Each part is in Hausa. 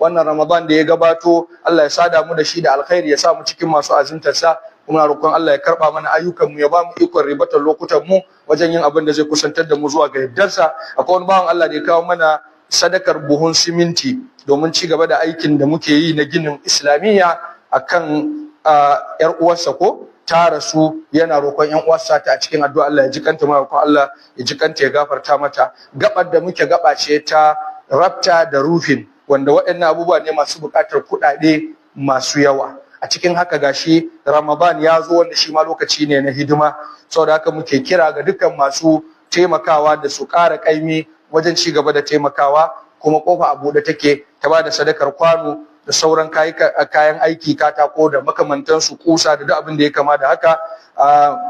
Wannan Ramadan da ya gabato, Allah ya sada mu da shi da alkhairi, ya sa mu cikin masu azumtarsa. Muna roƙon Allah ya karɓa mana ayyukan mu, ya ba mu ikon ribatar lokutan mu wajen yin abin da zai kusantar da mu zuwa ga yardarsa. Akwai wani bawan Allah da ya kawo mana sadakar buhun siminti domin ci gaba da aikin da muke yi na ginin Islamiyya akan yar uwarsa ko ta rasu, yana roƙon yan uwarsa ta a cikin addu'a, Allah ya ji kanta. Muna roƙon Allah ya ji kanta, ya gafarta mata. Gabar da muke gaba ce ta rafta da rufin, wanda waɗannan abubuwa ne masu buƙatar kuɗaɗe masu yawa. A cikin haka gashi Ramadan ya zo, wanda shi ma lokaci ne na hidima. Saboda haka muke kira ga dukkan masu taimakawa da su ƙara ƙaimi wajen ci gaba da taimakawa. Kuma kofa a buɗe take ta ba da sadakar kwano da sauran kayan aiki, katako da makamantansu, kusa da duk abin da ya kama da haka.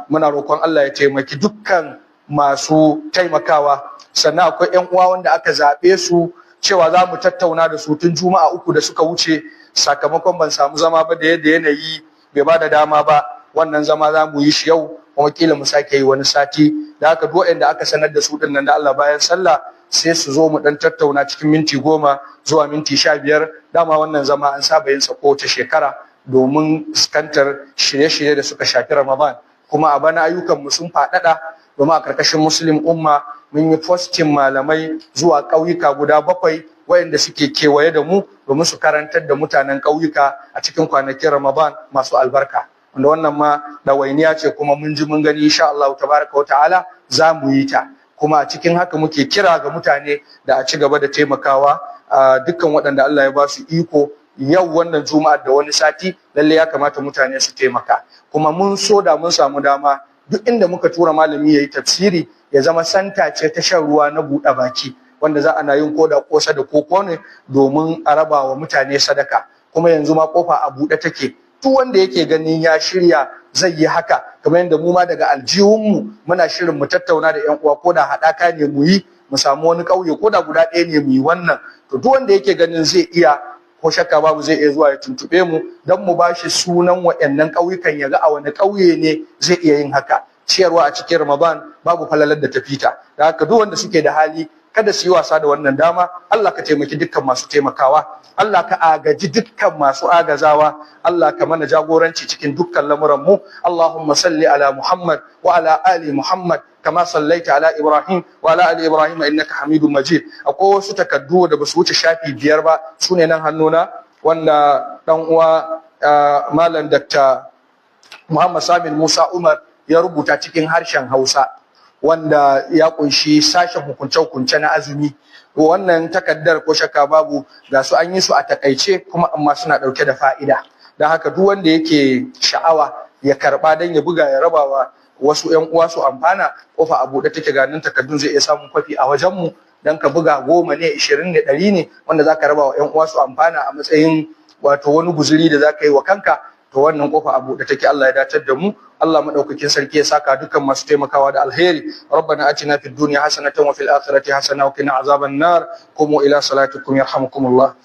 Muna roƙon Allah ya taimaki dukkan masu taimakawa. Sannan akwai 'yan uwa wanda aka zaɓe su cewa za mu tattauna da su tun Juma'a 3 da suka wuce. Sakamakon ban samu zama ba da yadda yanayi bai ba da dama ba, wannan zama za mu yi shi yau, kuma kila mu sake yi wani sati. Da haka duk waɗanda aka sanar da su din nan, da Allah bayan sallah sai su zo mu dan tattauna cikin minti 10 zuwa minti 15. Dama wannan zama an saba yin sa kowace shekara domin fuskantar shirye-shirye da suka shafi Ramadan. Kuma a bana ayyukan mu sun faɗaɗa, domin a karkashin Muslim Umma mun yi posting malamai zuwa ƙauyuka guda bakwai wayanda suke kewaye da mu, domin su karantar da mutanen ƙauyuka a cikin kwanakin Ramadan masu albarka, wanda wannan ma ɗawainiya ce. Kuma mun ji mun gani, insha Allah tabaraka wa ta'ala za mu yi ta. Kuma a cikin haka muke kira ga mutane da a ci gaba da taimakawa, a dukkan waɗanda Allah ya ba su iko. Yau wannan Juma'a da wani sati, lalle ya kamata mutane su taimaka. Kuma mun so da mun samu dama, duk inda muka tura malami yayi tafsiri, ya zama center ce ta shan ruwa na buɗe baki, wanda za ana yin koda kosa da koko ne domin a raba wa mutane sadaka. Kuma yanzu ma kofa a buɗe take, duk wanda yake ganin ya shirya zai yi haka, kamar yadda mu ma daga aljihunmu muna shirin mu tattauna da yan uwa, ko da haɗaka ne mu yi, mu samu wani ƙauye ko da guda ɗaya ne mu yi wannan. To, duk wanda yake ganin zai iya, ko shakka babu zai iya zuwa ya tuntuɓe mu don mu ba shi sunan waɗannan ƙauyukan, ya ga a wani ƙauye ne zai iya yin haka. Ciyarwa a cikin Ramadan babu falalar da ta fita. Da haka duk wanda suke da hali, kada su yi wasa da wannan dama. Allah ka taimaki dukkan masu taimakawa, Allah ka agaji dukkan masu agazawa, Allah ka mana jagoranci cikin dukkan lamuran mu. Allahumma salli ala Muhammad wa ala ali Muhammad kama sallaita ala Ibrahim wa ala ali Ibrahim innaka Hamidum Majid. Akwai wasu takaddu da basu wuce shafi 5 ba, su ne nan hannuna, wanda dan uwa Malam Dr. Muhammad Samin Musa Umar ya rubuta cikin harshen Hausa, wanda ya kunshi sashen hukunce-hukunce na azumi. Wannan takaddar, ko shakka babu, ga su an yi su a takaice kuma amma suna dauke da fa'ida. Don haka duk wanda yake sha'awa ya karba don ya buga ya rabawa wasu ƴan uwa su amfana, kofa a buɗe take. Ganin takaddun, zai iya samun kwafi a wajen mu dan ka buga, 10 ne, 20 ne, 100 ne, wanda zaka raba wa ƴan uwa su amfana a matsayin wato wani guzuri da zaka yi wa kanka. To, wannan kofa a buɗe take. Allah ya dacar da mu. Allah madaukakin sarki ya saka dukkan masu taimakawa da alheri. Rabbana atina fid dunya hasanatan wa fil akhirati hasanatan wa qina azaban nar. Qumu ila salatikum yarhamukumullah.